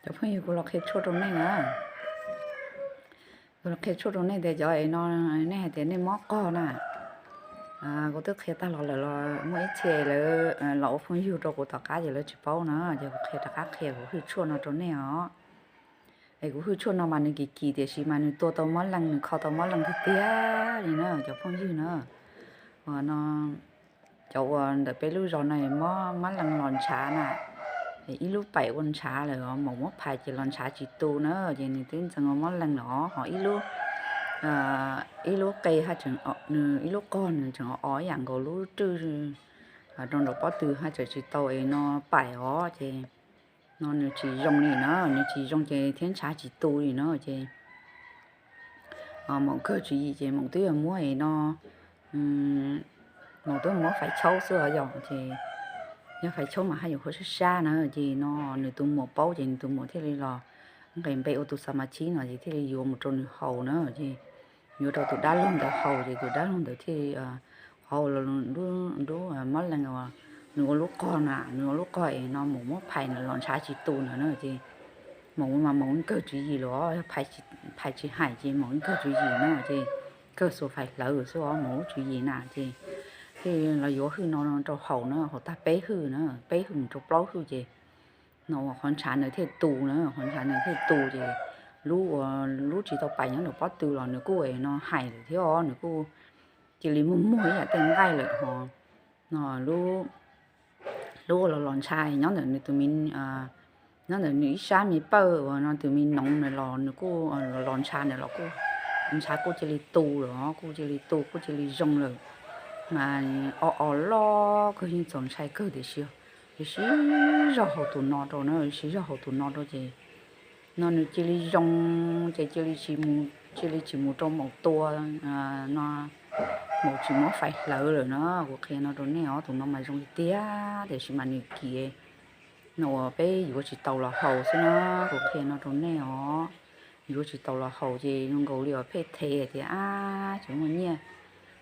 Cov phooj ywg, kuv los qhia tshuaj rau nej na. Kuv los qhia tshuaj rau nej tias cov es no nej hais tias nej mob qog na. Kuv twb qhia tag los lawm los muaj ib txhia lawv los ua phooj ywg rau kuv tom qab ces lawv tsis paub na, ces kuv qhia rov qab qhia kuv hwj tshuaj no rau nej os. Es kuv hwj tshuaj no mas nws kim kim tiam sis mas nws tua tau mob lees, nws kho tau mob lees tiag tiag li na cov phooj ywg na. Cov uas ntawm peb lub zos no mob mob lees los ntshav na, ib lub paim ua ntshav lawm, maum muab phais ces los ntshav tsis tu na, ces nws twb ntxeev ua mob lees lawm os. Ho ib lub, ib lub qe, nws ib lub qog nws tseem o o ib yam nkaus lub rwj rau nraum pob tw haj tseem tsis tau es no paim os, ces no nws tsis zoo li na, nws tsis zoo ces thiab ntshav tsis tu li na, ces maum kawg tswv yim ces maum twb yog muab es no, maum twb muab fais chaub xwb os yom, ces yog fais chaub mas haj yam huv sab sab na, ces no nws tus muam paub ces nws tus muam thiaj li los nqes npe ua tus xa mas chib no ces thiaj li yuav mus rau nws haus na, ces yuav rau tus dab laug ntawd haus ces tus dab laug ntawd thiaj li qhov los lub mob lees uas nws ua lub qog na, nws ua lub qog es no maum muab phais na los ntshav tsis tu ntawd na, ces maum mas maum kawg tswv yim los phais tsis hais ces maum kawg tswv yim na, ces kawg xuas fais hlawv xwb os, maum lub tswv yim na, ces thiaj los yuav hwj no rau haus na, haus tag peb hwj na, peb hwj mus rau plaub hwj ces no uas qhov ntshav nws thiaj tu na, qhov ntshav nws thiaj tu ces lub uas lub tsis tau paim nyob nraum pob tw los nws kuj es no hais lawm thiab os, nws kuj cia li muag muag ib yam tej nqaij lawm ho no lub ua los los ntshav nyob ntawm nws tus me, nyob ntawm nws ib sab me pawj uas no tus me noov na los nws kuj los los ntshav na los kuj ntshav kuj cia li tu lawm, kuj cia li tu kuj cia li zoo lawm. Mas o o loj kawg yeej txaus ntshai kawg tiam sis siv zog haus tus no rau na, siv zog haus tus no rau ces no nws cia li zoo, ces cia li tsis mus, cia li tsis mus rau maum tua no, maum tsis muab fais hlawv lawm na. Kuv qhia no rau nej os, tus no mas zoo li tiag tiam sis mas nws kim no uas peb yuav tsis tau los haus xwb na, kuv qhia no rau nej os. Yuav tsis tau los haus ces zoo nkaus li uas pheej them tias ab tsis muaj nyiaj,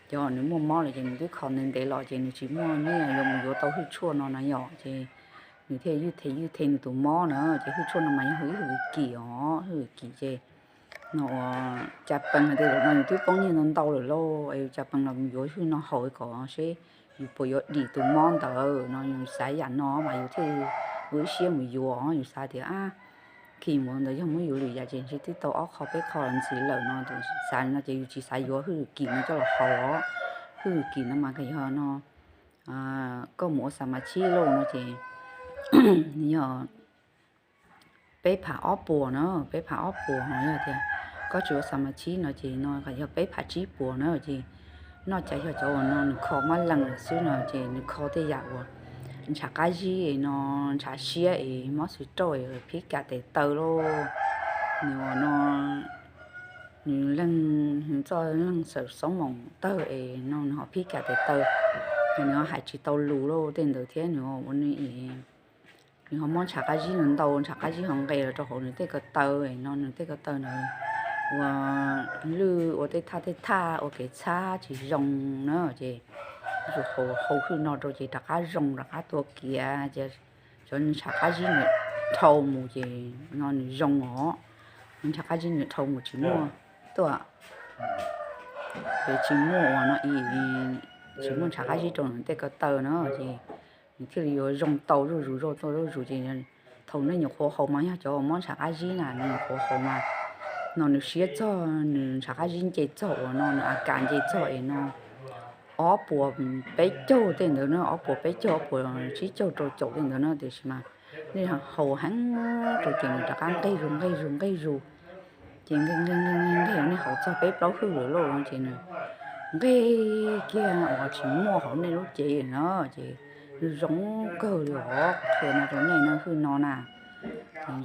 cov nws muaj mob lawm ces nws twb kho ntev ntev los ces nws tsis muaj nyiaj yuav mus yuav tau hwj tshuaj no na yom, ces nws thiaj ywj them ywj them nws tus mob na, ces hwj tshuaj no mas yog hwj kim os, hwj kim ces no uas cas pees hais tias zaum no nws twb poob nyiaj ntau ntau lawm lauj, es cas pees los mus yuav hwj no haus kom seb yus puas yuav dim tus mob ntawd no, yus xav yam no mas yus thiaj ua ib siab mus yuav, yus xav tias ab khi mus ntawd yog muab yuav lwm yam ces ntshe twb tau ob qho peb qho los ntxiv lawm no, xav no ces yus tsis xav yuav hwj kim no coj los haus. Hwj kim no mas yog no koj mus ua xa mas chib lauj no ces yog peb phav ob puas na, peb phav ob puas ho yog tias koj tsis ua xa mas chib no ces no yog peb phav tsib puas na, ces noj cas yog cov uas no nws kho mob lees lawm xwb no ces nws kho tej yam uas ntshav qab zib no, ntshav siab es mob xwm rauj es phib kam tes taw lauj, nws uas no nws leeg, nws txoj leeg xaws xoob moos tawg es no nws ho phib kam tes taw, ces nws ho hais tsis tau lus lauj tej ntawd thiab nws ua nws nws ho mob ntshav qab zib no ntau, ntshav qab zib ho nqes los rau hauv nws tej ko taw no, nws tej ko taw ntawd ua lwj ua tej thaj tej thaj ua kev txhab tsis zoo na, ces yus haus hwj no rau ces rov qab zoo rov qab tua kiav ces cov ntshav qab zib nws dhau mus ces no nws zoo os. Ntshav qab zib nws dhau mus tsis muaj tuaj, ces tsis muaj uas no, tsis muaj ntshav qab zib rau nws tej ko taw na, ces nws thiaj li yuav zoo tau zuj zus, zoo tau zuj zus ces thaum nej nyuam qhuav haus mas yog cov uas mob ntshav qab zib na, nws nyuam qhuav haus mas no nws siab txog, nws ntshav qab zib nce txog uas no nws a kas nce txog es no ob puas peb caug tej ntawd na, ob puas peb caug, ob puas tsib caug rau caum tej ntawd na, tiam sis mas nej haus heev rau ces nws rov qab nqeg zus nqeg zus nqeg zus, ces nqeg nqeg nqeg nqeg nqeg nej haus txog peb plaub hwj lawm lauj ces nws nqeg kiag uas tsis muaj hauv nej lub cev na, ces nws zoo kawg li os. Qhia no rau nej na, hwj no na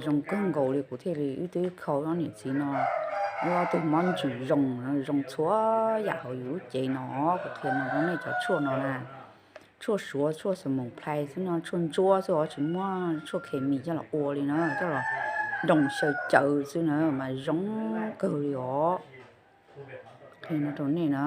zoo kawg nkaus li, kuv thiaj li wb twb kho ob niam txiv no, wb ob tug mob ntsws zoo, zoo txhua yam hauv yus lub cev no. Kuv qhia no rau nej cov tshuaj no na, tshuaj suav, tshuaj xav moos plhais xwb no, tshuaj ntsuab xwb os, tsis muaj tshuaj khes mis coj los ua li na, coj los nroo xyaw cawv xwb na mas zoo kawg li os. Qhia no rau nej na.